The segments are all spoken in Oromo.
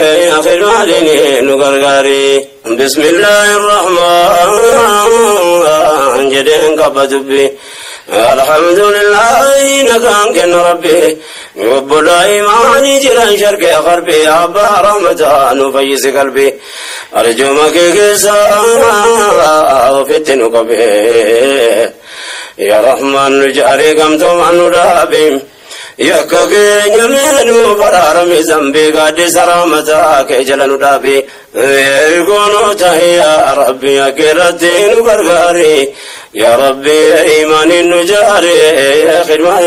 خدمة نغرغاري بسم الله الرحمن جدين قبضبي الحمد لله نكان كن ربي رب الإيمان جران شرق غربي أبا رحمة نفيس قلبي أرجو مكيسا فتن قبي يا رحمن نجاري قمتم أن رابي يكاكي نمين فرارمي ذنبي قد سرامتك جلن رابي يكونوا يا ربي أكرتين برغاري يا ربي إيمان النجاري خدمة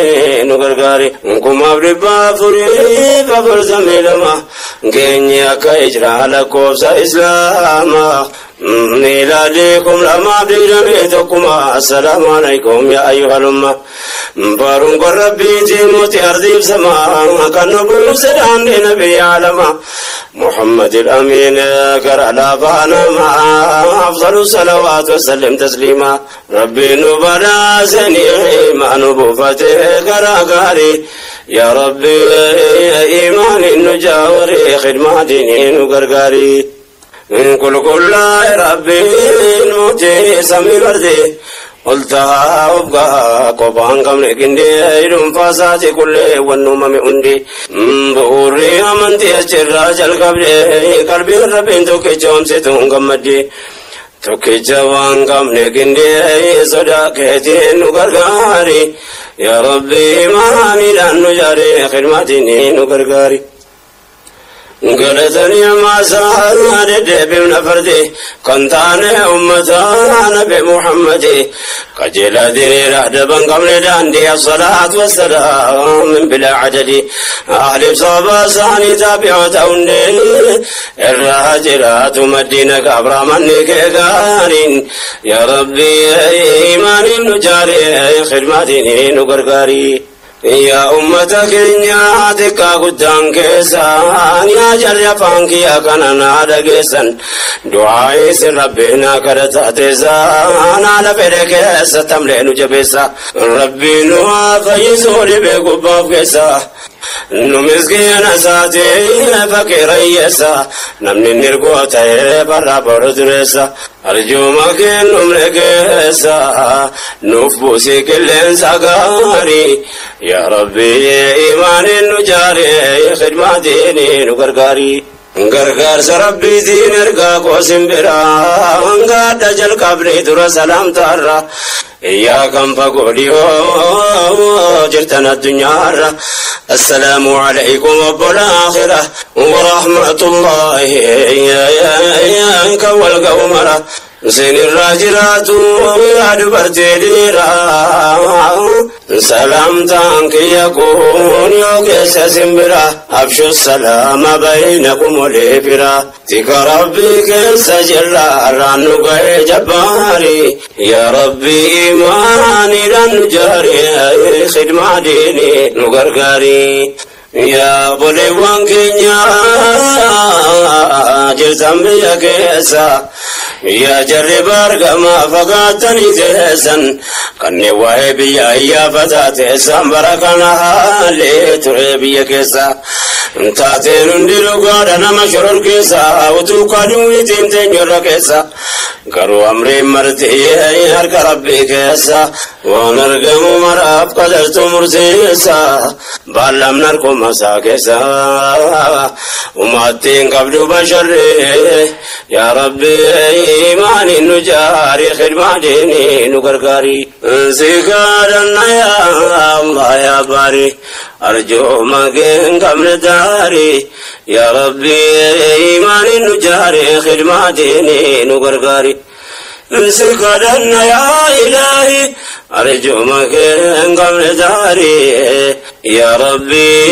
نغرغاري كما بربا فري فبر زميلما كينيا كإجرا لكوفس إسلاما ميلادكم لما بيدكما السلام عليكم يا أيها الأمة بارون ربي تيموت أرضي بسماء كان نبو سلام لنبي عالما محمد الأمين كرا لا فانا مع أفضل الصلوات وسلم تسليما ربي نبلا سني ما نبوفته كرا غاري يا ربي إيمان النجاوري خدمة ديني نغرغاري كل كل ربي الموتي سمي بردي قلتها أبقى قبان قمل كندي إلهم فاساتي كل والنوم مئندي بوري أمنتي أجر القبل قلبي ربي توكي جوم ستون قمدي توكي جوان قمل كندي صداقتي نغرغاري يا ربي ما لأن نجاري خدمتي نغرغاري قلتني ما سار بمن فردي كنتان أمتان بمحمد قجل دير أدبا قبل داندي الصلاة والسلام من بلا عدد أهل صبا ساني تابعة أندي الراجلات مدينة كبر من كغارين يا ربي إيمان نجاري خدمتي نغرغاري يا أمتك يا تكا قدام كيسان يا جر فانك يا كنانا دقيسان دعائي سر ربنا كرتا تيسان على فريك ستملين جبيسا ربي نوا فيسوري بقباب كيسا نمسكين ساتي فقير يسا نمني نرقوتا برا بردرسا أرجو مكين نملكسا نفبوسي كل سقاري يا ربي إيمان نجاري خدمة ديني نغرغاري غرغار سربي دين ارقا قوسم برا غاد جل قبري در سلام تارا يا كم فقولي جرتنا الدنيا السلام عليكم وبالآخرة ورحمة الله يا كول قومرة سين الراجرات يا دبرتي سلام تانك يكون يوكس سمبرا أبشو السلام بينكم وليفرا تك ربي كيس جرا رانو جباري يا ربي إيماني لن جاري خدمة ديني نغرغاري يا بوليوان كينيا جرتم بيا كيسا يا جرب أرقما فقاتني تيسن كني وهبي يا فتاة بركنا لتربي كيسا تاتين نديرو قادا مشرور كيسا وتوكادو يتين تنجر كيسا قرو أمري مرتي هرك ربي كيسا ونرقم مراب قدرت مرسيسا بالم نركم مسا كيسا وماتين قبل بشر يا ربي إيماني نجاري خدمة ديني نغرغاري سيكارنا يا الله يا باري أرجو مكين قبل داري يا ربي إيماني نجاري خدمة ديني نغرغاري سيكارنا يا إلهي أرجو مكين قبل داري يا ربي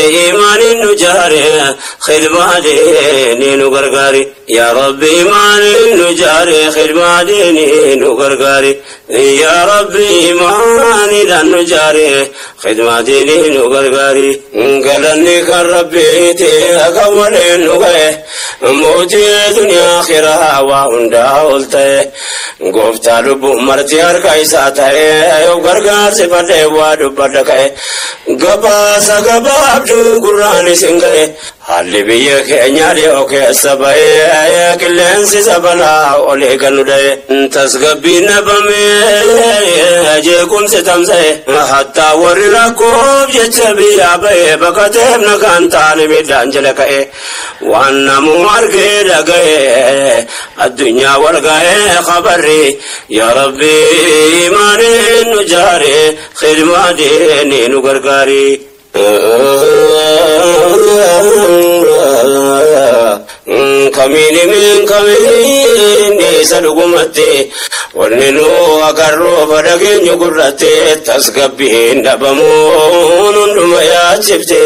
إيماني نجاري خدمة ديني نغرغاري يا ربي إيماني نجاري خدمة ديني نغرغاري يا ربي إيماني نجاري خدمة ديني نغرغاري قالني كربي تي أقول نغي موتي دنيا آخرة وهندا قلتي قفت لبو مرتي أركايسا تي وغرغار سفر وادو بدكاي قباسا قبابدو قراني سنگي Haalli biyya keenya dhiyoo keessa ba'ee qilleensi sabalaa olii kan nu dha'e. Tasgabbiin dhabamee jeequmsi tamsa'e. Hattaa warri rakkoof jecha biyyaa ba'e baqateef nagaan taane miidhaan jala ka'e. Waan namuu argee dhaga'e addunyaa wal ga'ee khabarri. Yaa Rabbi imaaniin nu jaare khidmaa diinii nu gargaari. Kamiini min kamiini isa dhugumatti wanni nu agarru fadhageenyu gurratti tasgabbiin dhabamuun hunduma yaachifte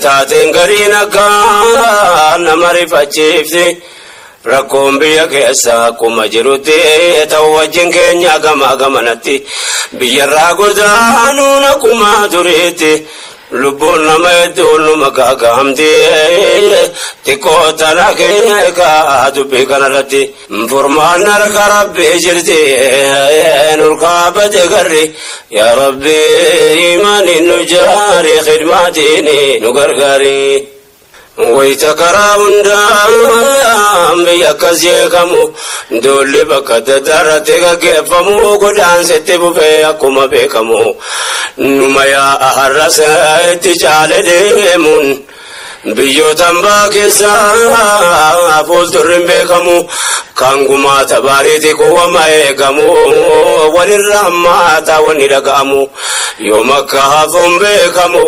taateen gariin akka nama rifachiifte rakkoon biyya keessa akkuma jirutti ta'u wajjin keenya gamaa gamanatti biyyarraa godaanuun akkuma duriitti lubbuun nama hedduun numa gaagahamti xiqqoo tana keekaa dubbii kanarratti furmaan harka rabbii jirti nurkaabate garri yaa rabbi imaaniin nu jaari khidmaatiin nu gargaari. Wayita karaa hundaan biyya akkas jeeqamu duulli bakka daddaarratti gaggeeffamu godaansitti bufee akkuma beekamu numa yaa'a har'as itti caale deemuun biyyoota hambaa keessaa fuuldurri hin beekamu kan gumaata baariiti kuwama eegamu walirra hammaata wanni dhaga'amu yoom akka hafuun beekamu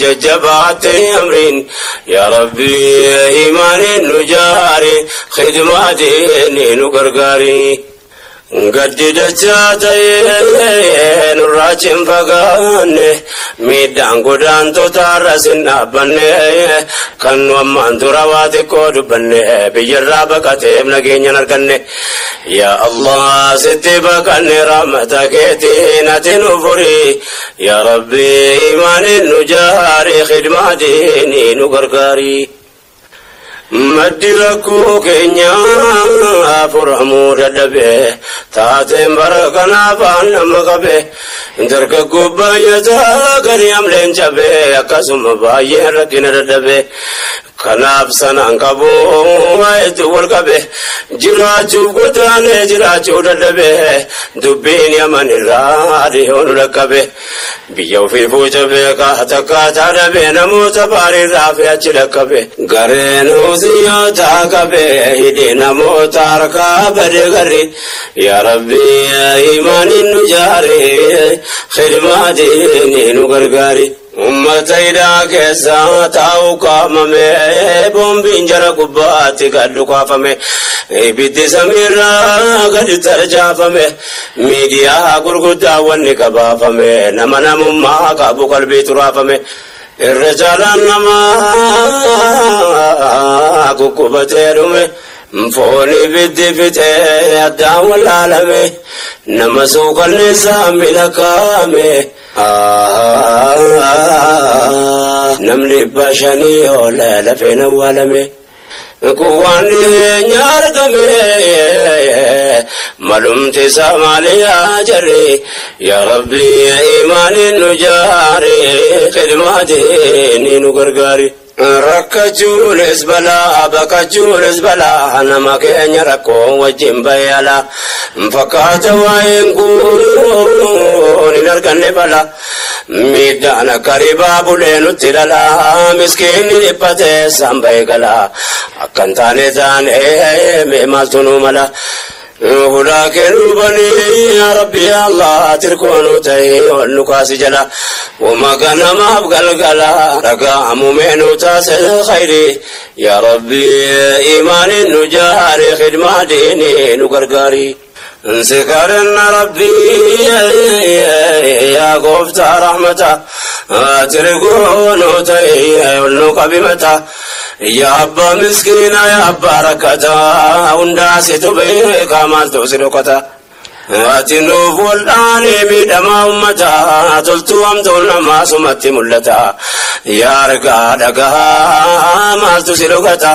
jajjabaatte amriin yaa rabbi imaaniin nu jaari khidmaatiin nu gargaari. Gaddi dachaa ta'ee nurraa hin fagaanne miidhaan godaantota irras hin dhaabbanne kan nu ammaan dura waa xiqqoo dubbanne biyyarraa baqateef nageenya hin arganne. Yaa Allah sitti baqanne rahmata keetiin ati nu furi yaa Rabbi imaaniin nu jaari khidmaatiin nu gargaari. Maddi rakkoo keenyaa furamuu dadhabe taateen bara kanaaf nama qabe dargaggoo baay'ataa gadi amleen cabe akkasuma baay'een rakkina dadhabe kanaaf sanaan qabu waa'eetti wal qabe jiraachuuf godaanee jiraachuu dadhabe dubbiin yaman irraa dhiyoo nu dhaqqabe biyya ofii fuuca beekaa takkaataa dhabe namoota baariirraa fi achi dhaqqabe gareen husiyyoota qabe hidhee namoota harkaa bade garri yaa Rabbi imaaniin nu jaare khidmaatiin nu gargaari. Ummata hidhaa keessa taa'u kaamame boombiin jara gubbaatti gad dhukaafame ibiddi samiirraa gadi tarjaafame miidiyaa gurguddaa wanni gabaafame nama namummaa qabu qalbii turaafame irra caalaan namaa guggubatee dhume foon ibiddi fixee addaan wallaalame nama suukalleessaa miidhakaame. Namni bashanii oola lafeen awwaalame kuwaan dhiyeenya argame malumti isaa maaliyaa jarri yaa Rabbi imaaniin nu jaari khidmaatiin nu gargaari. Rakkachuunis balaa baqachuunis balaa nama keenya rakkoo wajjin bayyala fakkaata waa'een kun hin arganne bala miidhaan akka ribaa bulee nutti dhala miskiinni dhiphatee sanba'ee gala akka hin taane taane mee maaltu nu mala. Hulaa kennuu banii yaa Rabbi yaa Allah tirkoonuu ta'ee ol nu kaasi jala wama ganamaaf galgala dhaga'amu meenuu taasise khayri yaa Rabbi imaaniin nu jaari khidmaa diinii nu gargaari. Nsikarina Rabbi yaa gooftaa rahmata tirkoonuu ta'ee ol nu qabimata. Yaa abbaa miskiina yaa abbaa rakkataa hundaa situ beekaa maaltu si dhokata. Ati nuuf wal'aanee miidhamaa uummataa toltuu hamtuun namaa sumatti mul'ata. Yaa argaa dhagahaa maaltu si dhokata.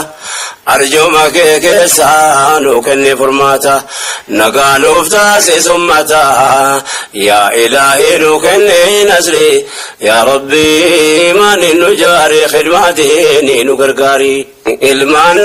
Arjooma kee keessaa nu kenni furmaata, nagaa nuuf taasisi ummata. Yaa ilaahii nu kenni nasri, yaa rabbii maani nu jaari, khidmaatiin nu gargaari ilmaan.